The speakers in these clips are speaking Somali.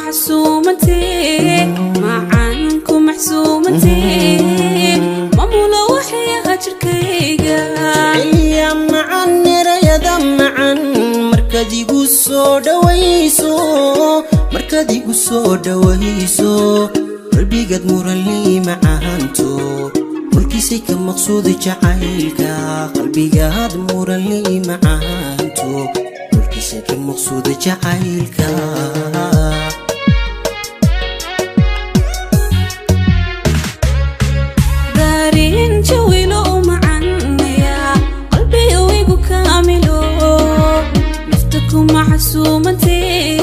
Macsuumantee, macaan ku macsuumantee, mamulo waxyaha jirkayga. Jeceliya macan, erayada macan markaad igu soo dhawayso, markaad igu soo dhawayso, qalbigaad muranlii macaanto, mulkiisay ka maqsuuda jacaylka. Qalbigaad muranlii macaanto, mulkiisay ka maqsuuda jacaylka. Dareen jawilo u macanaya, qalbiga igu kaamilo, nafta ku macsuumantee,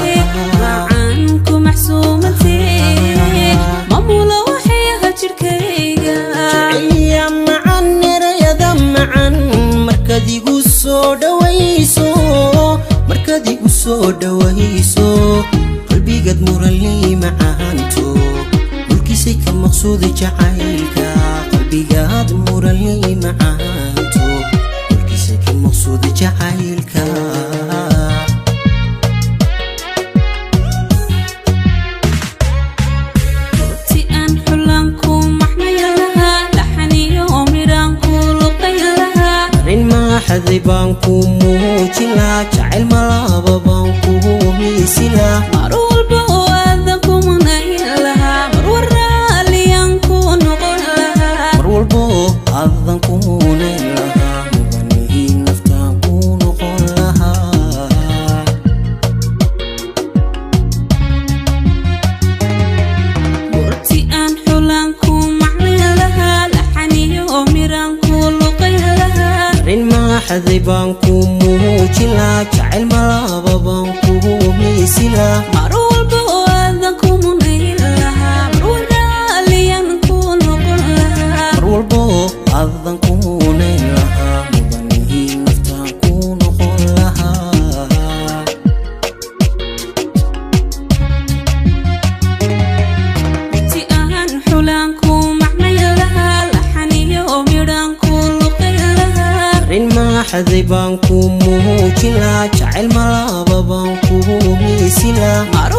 macaan ku macsuumantee, mamulo waxyaha jirkayga. Jeceliya macan, erayada macan markaad igu soo dhawayso, markaad igu soo dhawayso, qalbigaad muranlii macaanto, mulkiisay ka maqsuuda jacaylka. Qalbigaad muranlii macaanto, mulkiisay ka maqsuuda jacaylka. Ti aan xulaan ku macnay lahaa, laxaniyo midhaan ku luqay lahaa. Arrin maaxaday baan ku muujin lahaa, jacayl malaaba baan ku miisin lahaa. Mar walba oo aadan ku manayn lahaa, mar waraaliyaan ku noqon lahaa. Mar walbo aadan ku munayn lahaa, mudanihii naftaan ku noqon lahaa. Murti aan xulaan ku macnay lahaa, laxaniyo midhaan ku luqay lahaa. Arrin maaxaday baan ku muujin lahaa, jacayl malaaba baan ku miisin lahaa. Mar walba oo aadan ku munayn lahaa, mar waraaliyaan ku noqon lahaa. Mar walbo aadan ku munayn lahaa, mudanihii naftaan ku noqon lahaa. Ti aan xulaan ku macnay lahaa, laxaniyo midhaan ku luqay lahaa. Arrin maaxaday baan ku muujin lahaa, jacayl malaaba baan ku miisin lahaa. Mar